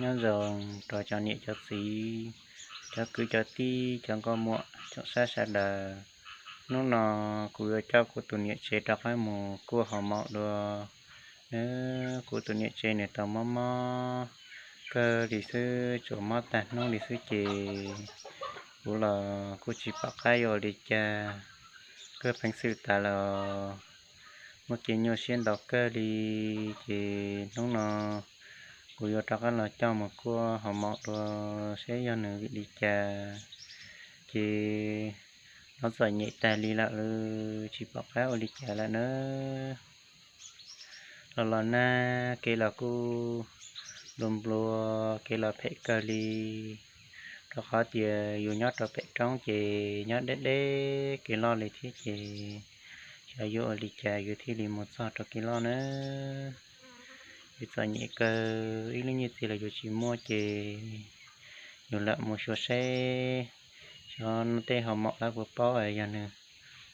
Nyob zoo rau cov niam cov txiv, cov kwv cov tij, cov nkauj muam tsoom saib sawv daws. Hnub no kuv yuav coj kuv tus niam tsev rov qab mus kuaj hauv maum dua. Nws, kuv tus niam tsev nws tau mob mob kawg li xwb, tsuas mob tag hnub li xwb ces kuv los kuj tsis pom qab yuav ua li cas. Kawg peev xwm tas los muaj kev nyuaj siab ntau kawg li, ces hnub no kuv yuav rov qab los coj mus kuaj hauv maum dua seb yog nws vim li cas. Ces nov txom nyem tag li lawm, tsis pom qab ua li cas lawm na. Los los nag kev los kuj nplua nplua, kev los phem kawg li, rau qhov tias yus nyob rau pem roob ces nyob deb deb kev loj li thiab ces xyov yuav ua li cas yus thiaj li mus txog rau kev loj na. Yus txom nyem kawg, ib lub nyiaj txiag los yus tsis muaj ces yus lam mus xyuas seb xyov tej hauv maum lawv puas paub yog nws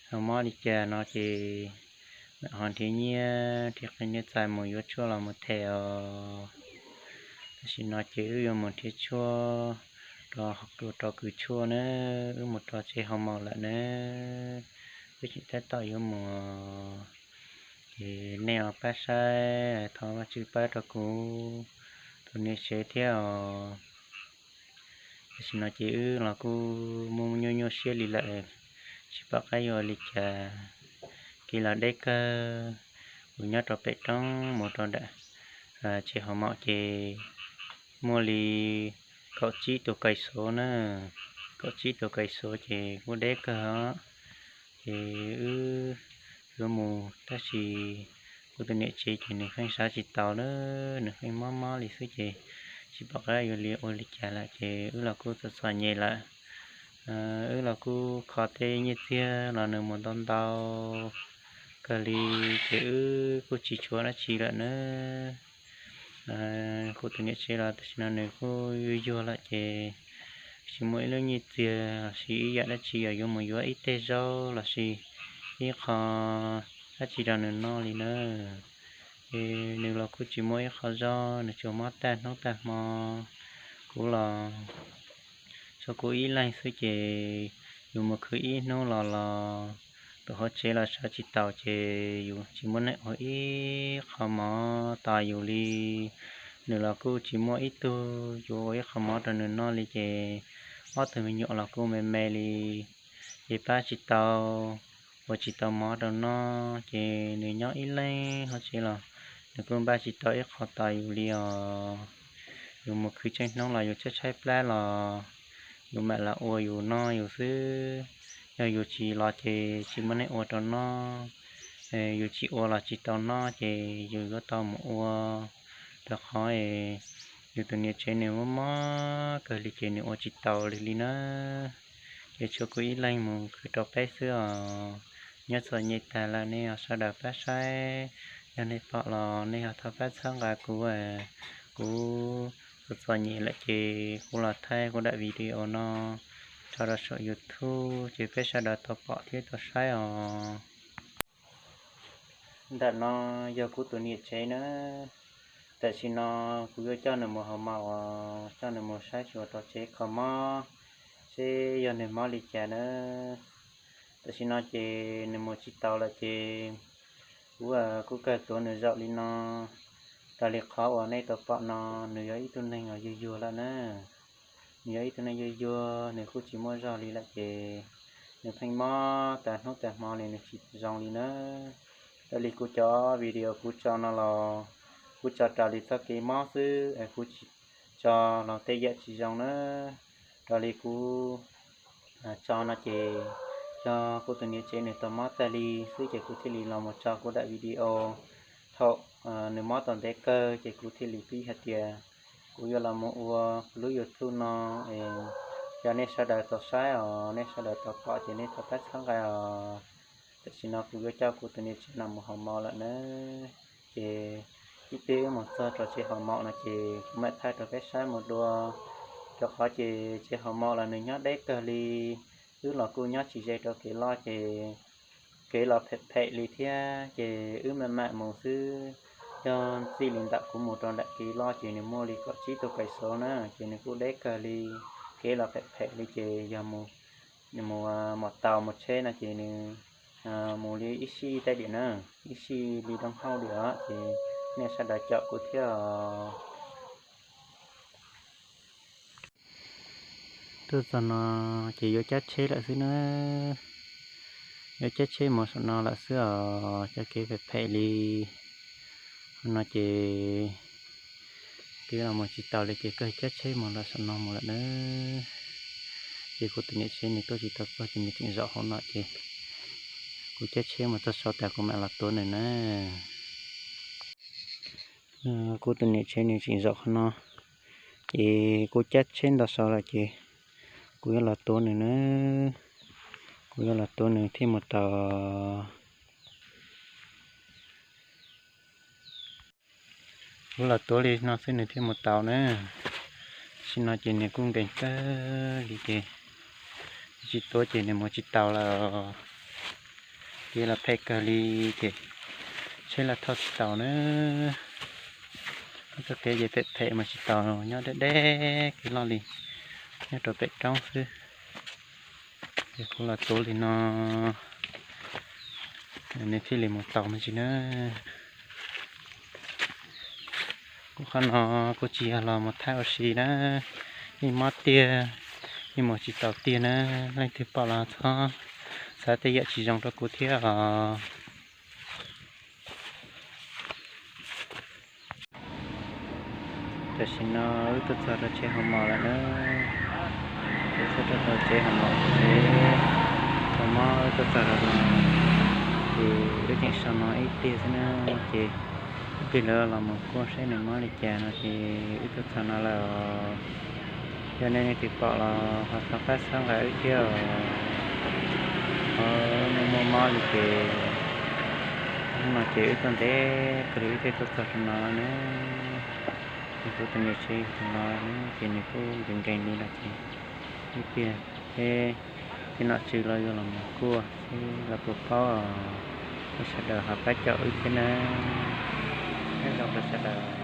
ho mob li cas no ces mam ho nrhiav nyiaj nrhiav qee niaj txais mus yuav tshuaj los mus them os. Tam sim no ces wb yuav mus nrhiav tshuaj rau, rau kws tshuaj na, wb mus rau tsev hauv maum lawm na, wb tseem tab tom yuav mus. Ces nej ho pab saib, thov Vajtswv pab rau kuv tus niam tsev thiab os. Tam sim no ces wb los kuj muaj nyuaj nyuaj siab li lawm, tsis pom qab yuav ua li cas. Kev los deb kawg, kuv nyob rau pem roob mus rau nram tsev hauv maum ces muaj li kaum tsib tus kais xuav na, kaum tsib tus kais xuav ces kuj deb kawg os. Ces wb yuav mus tab sis kuv tus niam tsev ces nws pheej sawv tsis taus na, nws pheej mob mob li xwb ces tsis pom qab yuav li ua li cas lawm ces wb los kuj txom txom nyem lawm. Wb los kuj kho tej nyiaj txiag los nws mus ntau ntau kawg li ces wb kuj tsis tshuav dab tsi lawm na. Kuv tus niam tsev los tam sim no nws kuj yuag yuag lawm ces tsis muaj ib lub nyiaj txiag los sis ib yam dab tsi uas yuav mus yuav ib teg zaub los sis ib qho dab tsi rau nws noj li na. Ces nws los kuj tsis muaj ib qho zog, nws tsuas mob tag hnub tag hmo. Kuv los tshuav kuv ib leeg xwb ces yus mus khwv ib hnub los los tus hauv tsev los sawv tsis taus ces yus tsis muaj neeg ua ib qho mov tos yus li. Nws los kuj tsis muaj ib tug yuav ua ib qho mov rau nws noj li ces ob tug me nyuam los kuj me me li. Ces pab tsis tau, ua tsis tau mov rau noj ces nws nyob ib leeg hauv tsev los nws kuj npaj tsis tau ib qho tos yus li os. Yus mus khwv tseem hnub los yus tshaib tshaib plab los yus mam los ua yus noj yus xwb. Yog yus tsis los ces tsis muaj neeg ua rau noj, yus tsis ua los tsis tau noj ces yus yuav tau mus ua. Rau qhov yus tus niam tsev nws mob mob kawg li ces nws ua tsis taus li li na. Ces tshuav kuv ib leeg mus khwv rau peb xwb os. Nyob txom nyem tag lawm, nej ho sawv daws pab saib, yog nej pom los nej ho thov pab txhawb nqa kuv. Kuv txom txom nyem lawm ces kuv los thaij kuv daim video no tso rau saum YouTube ces peb sawv daws tau pom thiab tau saib os. Ntawm no yog kuv tus niam tsev na. Tam sim no kuv yuav coj nws mus hauv maum, coj nws mus saib xyuas rau tsev kho mob seb yog nws mob li cas na. Tam sim no ces nws mus tsis taus lawm ces kuv kuj kawg tuav nws zaum li no. Raws li qhov uas nej tau pom no, nws yog ib tug neeg uas yuag yuag lawm na. Nws yog ib tug neeg yuag yuag, nws kuj tsis muaj zog li lawm ces nws pheej mob tas hnub tas hmo li, nws tsis zoo li na. Raws li kuv cov video kuv tso no los kuv tso raws li txoj kev mob xwb es kuv tsis tso los tej yam tsis zoo na. Raws li kuv tso no ces yog kuv tus niam tsev nws tau mob tag li xwb ces kuv thiaj li los mus tso kuv daim video. Thaum nws mob tau ntev kawg ces kuv thiaj li pib hais tias kuv yuav los mus ua kuv lub YouTube no es yog nej sawv daws tau saib os, nej sawv daws tau pom ces nej thov pab txhawb nqa os. Tam sim no kuv yuav coj kuv tus niam tsev no mus hauv maum lawm na. Ces ib pliag wb mus txog rau tsev hauv maum no ces kuv mam thaij rau peb saib mus dua. Rau qhov ces tsev hauv maum los nws nyob deb kawg li, wb los kuj nyob tsis ze rau kev loj ces kev los phem phem li thiab ces wb mam mam mus xwb. Yog txij li ntawm kuv mus rau nram kev loj ces nws muaj li kaum tsib tug kais xauv na, ces nws kuj deb kawg li, kev los phem phem li ces yog mus, mus mos taus mus tsheb no ces nws mus li ib sij tej diam na, ib sij li doob hauj diam os, ces nej sawv daws caum kuv thiab os. Tuaj txog no ces yuav cab tsheb lawm xwb na, yuav cab tsheb mus saum no lawm xwb os, cov kev phem phem li no ces kev los mus tsis taus li ces kawg cab tsheb mus lawm saum no mus lawm na. Ces kuv tus niam tsev nws tuaj tsis tau txog ces nws tseem zaum hauv no ces kuv cab tsheb mus txog saud tas kuv mam los tuav nws na. Kuv tus niam tsev nws tseem zaum qhov no, ces kuv cab tsheb nto saud lawm ces kuv yuav los tuav nws na, kuv yuav los tuav nws thiaj mus tau. Kuv los tuav li no xwb nws thiaj mus tau na. Tam sim no ces nws kuj nkees kawg li ces tsis tuav ces nws mus tsis taus lawm. Kev los phem kawg li ces tsheb los thauj tsis taus na. Txoj kev ces phem phem mus tsis taus, nyob deb deb kev loj li, nyob rau pem roob xwb. Ces kuv los tuav li no nws thiaj li mus tau me ntsis na. Kuv qhov no kuv tsis yog los mus thaij ua si na, yeej mob tiag, yeej mus tsis taus tiag na. Leej twg pom los txhob xav tej yam tsis zoo rau kuv thiab os. Tam sim no wb tuaj txog rau tsev hauv mos lawm na. Wb tuaj txog rau tsev hauv mos, tsev hauv mos wb tuaj txog rau no, ces wb tseem so no ib pliag xwb na, ces ib pliag lawv los mus kuaj saib nws mob li cas no ces wb tuaj txog no lawm. Yog nej leej twg pom los ho thov pab txhawb nqa wb thiab os. Qhov muaj mob li ces hnub no ces wb tuaj ntev kawg li wb thiaj tuaj txog rau no na. Nws kuj tus niam tsev tus no ces nws kuj nkees nkees li lawm ces ib pliag seb tej nom tswv los yuav los mus kuaj seb lawv puas paub, sawv daws ho pab caum wb thiab na. Nyob zoo rau sawv daws.